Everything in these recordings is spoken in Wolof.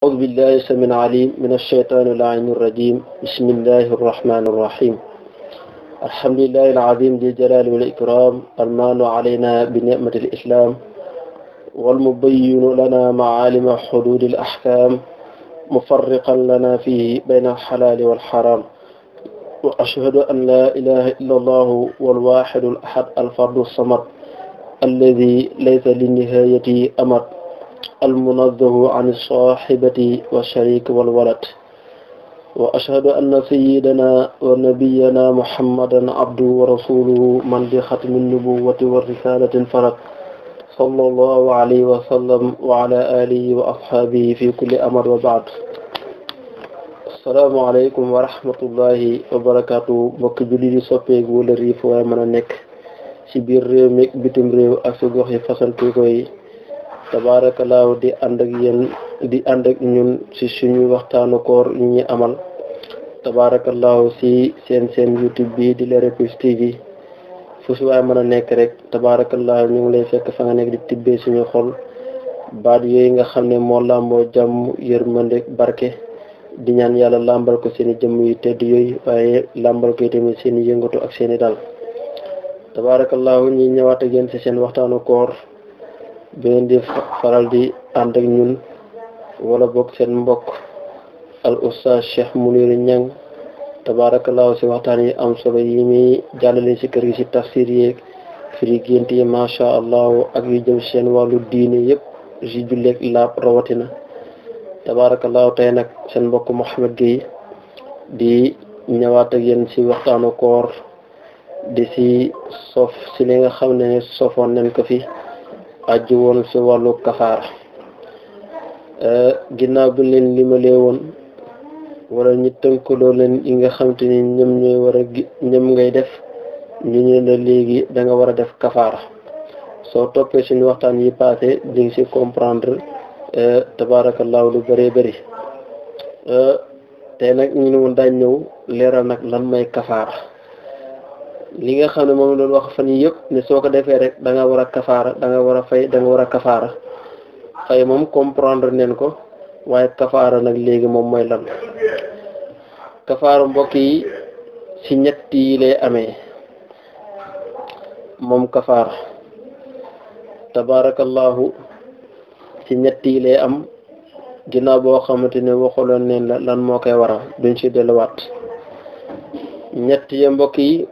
أعوذ بالله السميع العليم من الشيطان اللعين الرجيم بسم الله الرحمن الرحيم الحمد لله العظيم ذي الجلال والإكرام المال علينا بنعمة الإسلام والمبين لنا معالم حدود الأحكام مفرقا لنا فيه بين الحلال والحرام وأشهد أن لا إله إلا الله والواحد الأحد الفرد الصمد الذي ليس للنهاية أمد المنزه عن الصاحبة والشريك والولد وأشهد أن سيدنا ونبينا محمدا عبده ورسوله من بختم النبوة والرسالة انفرد صلى الله عليه وسلم وعلى آله وأصحابه في كل أمر وبعد السلام عليكم ورحمة الله وبركاته mbokk julli di soppeeku wala riif waaye mën a nekk ci biir réew mi bitim réew ak ci gox yi fasantu koy tabaarakallaahu di ànd ak ñun ci suñu waxtaanu koor ñu ñuy amal tabaarakallaahu ci seen YouTube bi di Leral TV fu si waaye mën a nekk rek tabaarakallaahu ñu ngi lay fekk fa nga nekk di tibbee suñu xol baat yooyu nga xam ne moo làmboo jàmm yërmande barke di ñaan yàlla làmbal ko seeni jëmm yu tedd yooyu waaye làmbal ko tamit seeni yëngatu ak seeni dal tabaarakallaahu ñi ñëwaat ak yéen ci seen waxtaanu koor bi ngeen di faral di ànd ak ñun wala bokk seen mbokk al oustaz Cheikh Mounir Niang tabaarakallaahu ci waxtaan yi am solo yi muy jàllale ci kër gi ci tafsir yeeg firi gént yi macha allah ak yu jëm seen wàllu diine yëpp ci julleeg laab rawatina tabaarakallaahu tey nag seen mbokk Mouhamed Gueye di ñëwaat ak yéen ci waxtaanu koor di ci sof ci li nga xam ne sofoon nañ ko fi aju woon ci wàllu kafaara ginnaaw bi leen limalee woon wala ñu tënkaloo leen yi nga xam te ni ñoom ñooy war a ñoom ngay def ñu ne la léegi da nga war a def kafaara soo toppee suñu waxtaan yi passé di nga ci comprendre tabaarakallaahu lu bëree bëri tey nag ñu ne woon daañ ñëw leeral nag lan may kafaara li nga xam ne moom doon wax fan yii yëpp ne soo ko defee rek da nga war a kafaara da nga war a fay da nga war a kafaara fay moom comprendre neen ko waaye kafaara nag léegi moom mooy lan kafaara mbokk yi ci ñett yi lay amee moom kafaara tabaarakallaahu ci ñett yi lay am ginnaaw boo xamante ne waxuloon neen la lan moo koy waral duñ ci delluwaat ñett ya mbokk yi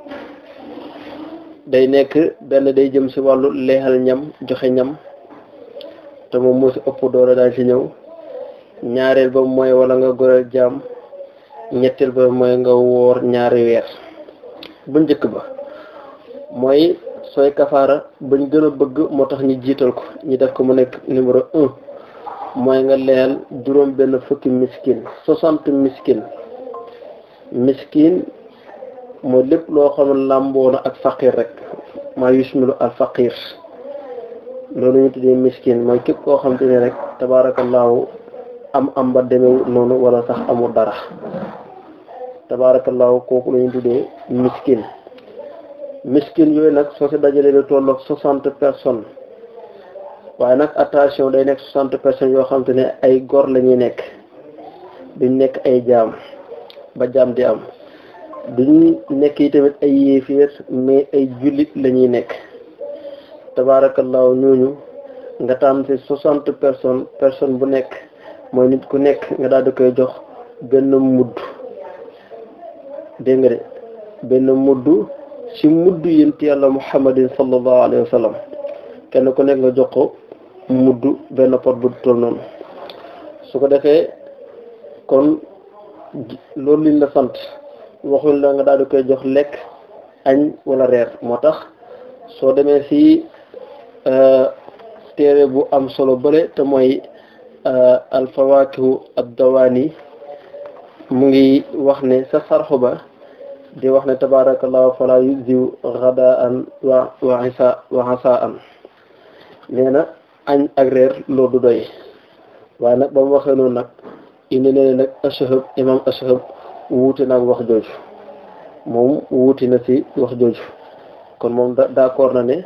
day nekk benn day jëm ci wàllu leexal ñam joxe ñam te moom moo ci ëpp doole daal ci ñëw ñaareel ba mooy wala nga goreel jaam ñetteel ba mooy nga woor ñaari weer bu njëkk ba mooy sooy kafaara bañ gën a bëgg moo tax ñu jiital ko ñu def ko mu nekk numéro 1 mooy nga leel juróom benn fukki miskin 60 miskin mooy lépp loo xam ne làmboona ak faqir rek maa yusmilu al faqir loolu ñu tuddee miskin mooy képp koo xam te ne rek tabaarakallaahu am ba demewu noonu wala sax amul dara tabaarakallaahu kooku la ñu tuddee miskin yooyu nag soo si dajalee lu tolloog 60 personnes waaye nag attention day nekk 60 personnes yoo xam te ne ay góor la ñuy nekk duñ nekk ay jaam ba jaam di am duñ nekk yi tamit ay yéeféer mais ay jullit la ñuy nekk tabaarakallaahu ñooñu nga tànn ci 60 personne bu nekk mooy nit ku nekk nga daal di koy jox benn mudd dégg nga de benn mudd ci mudd yent yàlla muhammadin sallallahu alayhi wa sallam kenn ku nekk nga jox ko mudd benn pot bu toll noonu su ko defee kon loolu liñ la sant waxuñ la nga daal di koy jox lekk añ wala reer moo tax soo demee ci téere bu am solo bële te mooy alfawaakihu ad-dawaani mu ngi wax ne sa sarxu ba di wax ne tabaarakallaahu falaa yujziu ghadaan wa isaan nee na añ ak reer loolu du doy waaye nag ba mu waxee noonu nag indi ne nag ashhab imam ashhab wuute nag wax jooju moom wuuti na ci wax jooju kon moom d'accord na ne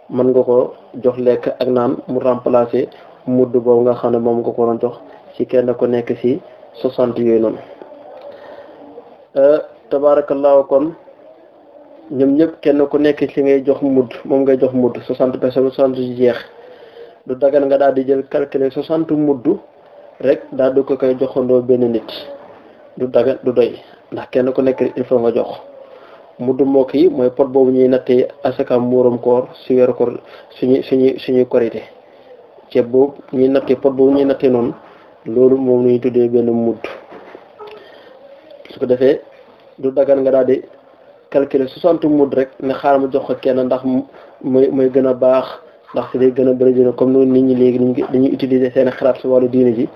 mën nga ko jox lekk ak naan mu remplacer mudd boobu nga xam ne moom nga ko waroon jox ci kenn ku nekk ci 60 yooyu noonu tabarakallahu kon ñoom ñëpp kenn ku nekk ci ngay jox mudd moom ngay jox mudd 60 personnes 60 ci jeex du dagan nga daal di jël calculer 60 mudd rek daal di ko koy joxandoo benn nit du dagan du doy ndax kenn ku nekk il faut nga jox mudd mbokk yi mooy pot boobu ñuy nattee asaka muuram koor si weeru koor suñuy korité ceeb boobu ñuy nattee pot boobu ñuy nattee noonu loolu moom la ñuy tuddee benn mudd su ko defee du dagan nga daal di calculer 60 mudd rek ne xaaral ma jox ko kenn ndax mooy gën a baax ndax si day gën a bëri dina comme noonu nit ñi léegi dañuy utiliser seen xalaat si wàllu diine ji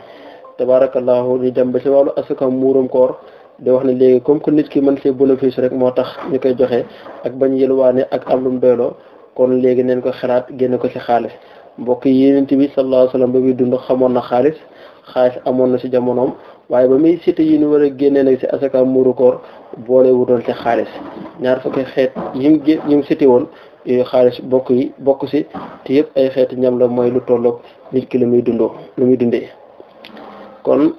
tabarakallahu ñu dem ba si wàllu asaka muuram koor di wax ne léegi comme que nit ki mën see bénéfice rek moo tax ñu koy joxe ak bañ yëlwaane ak am lu mu doyloo kon léegi neen ko xalaat génne ko ci xaalis mbokk yi Yonent bi sallallahu alayhi wa sallam ba muy dund xamoon na xaalis amoon na ci jamonoom waaye ba muy cité yi ñu war a génnee nag ci asaka muuru koor boole wutoon ci xaalis ñaar fukki xeet yim cité woon yooyu xaalis bokk ci te yëpp ay xeeti ñam la mooy lu tolloog nit ki lu muy dundee kon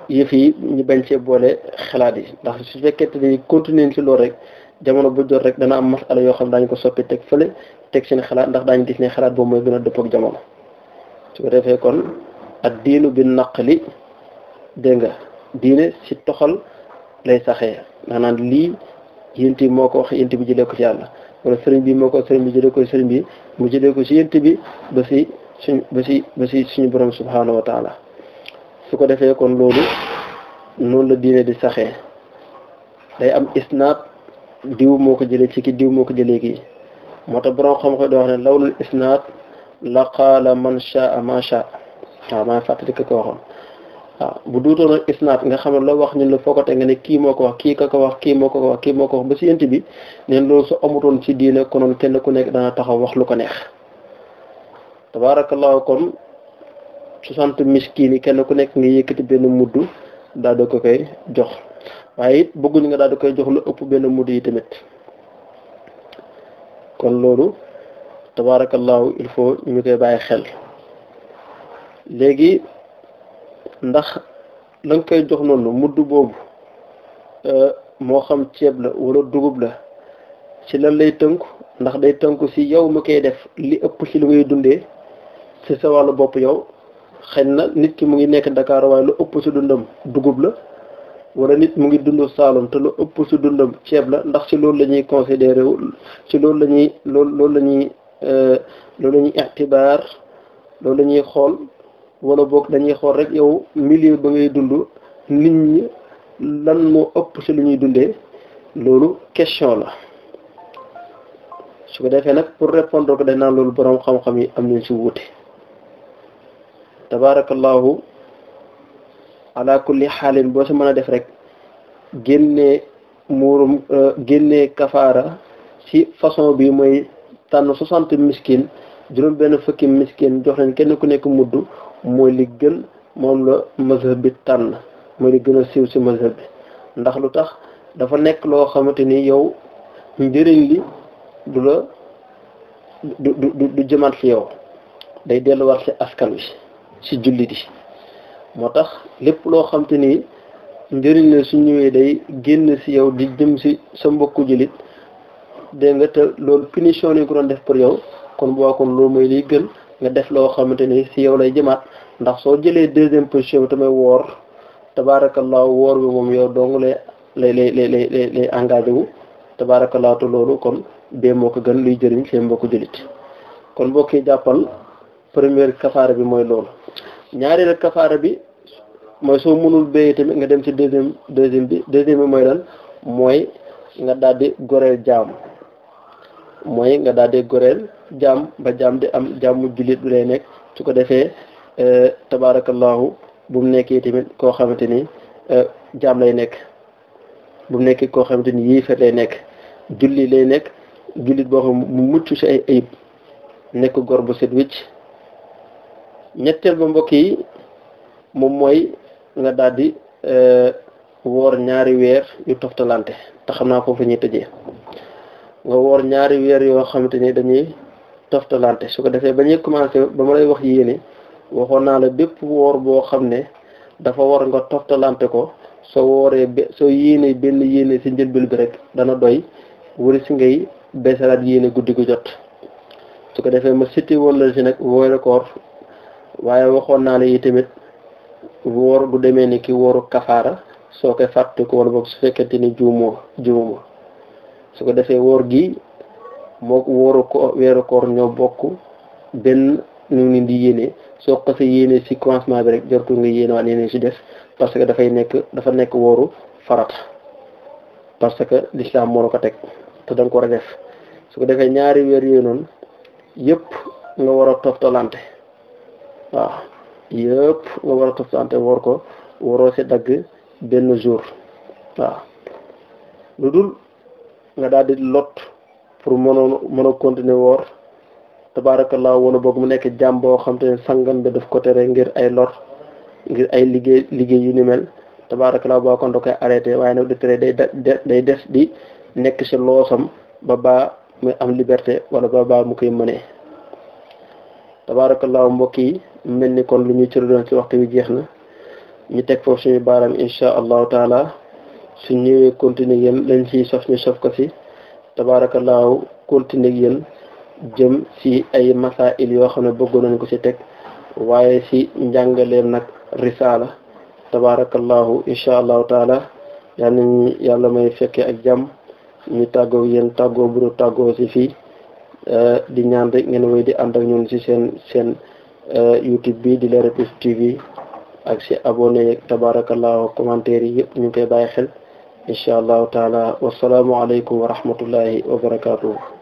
yëf yi ñu bañ cee boole xalaat yi ndax su fekkee te dañuy continuer ci loolu rek jamono bu jot rek dana am masala yoo xam daañu ko soppi teg fële teg seen xalaat ndax daañu gis ne xalaat boobu mooy gën a dëppoo ak jamono su ko defee kon ak diinu bi naqli dégg nga diine ci toxal lay saxee maanaam lii yent bi moo ko wax yent bi jëlee ko ci yàlla wala sëriñ bi moo ko sëriñ bi jëlee ko sëriñ bi mu jëlee ko ci yent bi ba ci suñu borom subhanahu wa taala su ko defee kon loolu noonu la diine di saxee day am isnaad diw moo ko jëlee ci ki diw moo ko jëlee kii moo tax borom xam-xam di wax ne lawlul isnaad la qaala man shaa ma shaa waaw maa fàttali ko waxoon waaw bu duutoon ak isnaad nga xam ne loo wax ñun la foo ko teg nga ne kii moo ko wax kii ka ko wax kii moo ko wax kii moo ko wax ba si yent bi neen loolu su amutoon ci diine konoon kenn ku nekk dana taxaw wax lu ko neex tabarakallahu kon 60 miskin yi kenn ku nekk nga yëkkati benn mudd daal di ko koy jox waaye it bëgguñu nga daal di koy jox lu ëpp benn mudd yi tamit kon loolu tabarakallahu il faut ñu koy bàyyi xel léegi ndax la nga koy jox noonu mudd boobu moo xam ceeb la wala dugub la ci lan lay tënku ndax day tënku ci yow mi koy def li ëpp ci lu ngay dundee ci sa wàllu bopp yow xëy na nit ki mu ngi nekk Dakar waaye lu ëpp ci dundam dugub la wala nit mu ngi dund Saalum te lu ëpp ci dundam ceeb la ndax ci loolu la ñuy considéré ci loolu la ñuy ixtibaar loolu la ñuy xool wala boog dañuy xool rek yow milieu ba ngay dund nit ñi lan moo ëpp ci lu ñuy dundee loolu question la su ko defee nag pour répondre ko dañ naan loolu borom xam-xam yi am nañ ci wuute tabarakallahu ala kulli xaalin boo si mën a def rek génnee kafaara ci façon bi mooy tànn 60 miskin juróom benn fukki miskin jox leen kenn ku nekk mudd mooy li gën moom la mazhab bi tànn mooy li gën a siiw ci mazhab bi ndax lu tax dafa nekk loo xamante ni yow njëriñ li du jëmaat ci yow day delluwaat ci askan wi ci jullit yi moo tax lépp loo xamante ni njëriñ la su ñëwee day génn ci yow di jëm ci sa mbokku jullit dégg nga te loolu punition lañ ko doon def pour yow kon boo kon loolu mooy liy gën nga def loo xamante ni ci yow lay jëmaat ndax soo jëlee deuxième position bi tamit woor tabarakallahu woor bi moom yow dong lay engagé wu tabarakallahu te loolu kon bee moo ko gën luy jëriñ seen mbokku jullit kon mbokk yi jàppal première kafaara bi mooy loolu ñaareelu kafaara bi mooy soo mënul béyee tamit nga dem ci deuxième bi mooy lan mooy nga daal di goreel jaam ba jaam di am jaamu jullit bu lay nekk su ko defee tabarakallahu bu mu nekkee tamit koo xamante ni jaam lay nekk bu mu nekkee koo xamante ni yéefar lay nekk julli lay nekk jullit boo xam mu mucc ci ay ayib nekk gor bu set wicc ñetteel ba mbokk yi moom mooy nga daal di woor ñaari weer yu toftalante te xam naa foofu ñuy tëjee nga woor ñaari weer yoo xamante ni dañuy toftalante su ko defee ba ñuy commencé ba ma lay wax yéene waxoon naa la bépp woor boo xam ne dafa war nga toftalante ko soo wooree soo yéene benn yéene si njëlbéen bi rek dana doy wari si ngay beesalaat yéene guddi gu jot su ko defee ma cité woon la si nag wooru koor waaye waxoon naa la yi tamit woor du demee ni ki wooru kafaara soo koy fàtte ko wala boog su fekkente ni juumoo su ko defee woor gi moo wooru ko weeru koor ñoo bokk benn nu ngi di yéene soo ko sa yéene si commencement bi rek jartul nga yéene waat yéene si def parce que dafa nekk wooru farata parce que l'islam moo la ko teg te da nga ko war a def su ko defee ñaari weer yooyu noonu yëpp nga war a toftalante waaw yëpp nga war a toftalante woor ko waroo si dagg benn jour waaw lu dul nga daal di lot pour mën a continuer woor tabarakallah wala boog mu nekk jàmm boo xam te ne sangam bi daf ko tere ngir ay lor ngir ay liggéey yu ni mel tabarakallah boo kon da koy arrêté waaye nag du tere day des di nekk ci loosam ba muy am liberté wala ba mu koy mënee tabarakallah mbokk yi mel ni kon lu ñuy cëri doon ci waxtu wi jeex na ñu teg foofu suñu baaraam insha allahu taala su ñëwee continuer yéen lañ ciy sof ñu sof ko ci tabarakallahu continuer yéen jëm ci ay masail yoo xam ne bëggoon nañ ko ci teg waaye ci njàngaleem nag risaala tabarakallahu insha allahu taala yal nañu yàlla may fekkee ak jàmm ñu tàggoo yéen tàggoo bu dul tàggoo ci fii di ñaan rek ngeen woy di ànd ak ñun ci seen YouTube bi di Leral Plus TV ak ci abonné yeeg tabarakallahu commentaire yi yëpp ñu ngi koy bàyyi xel insha allahu taala wasalaamu aleykum wa rahmatullahi wa barakatuh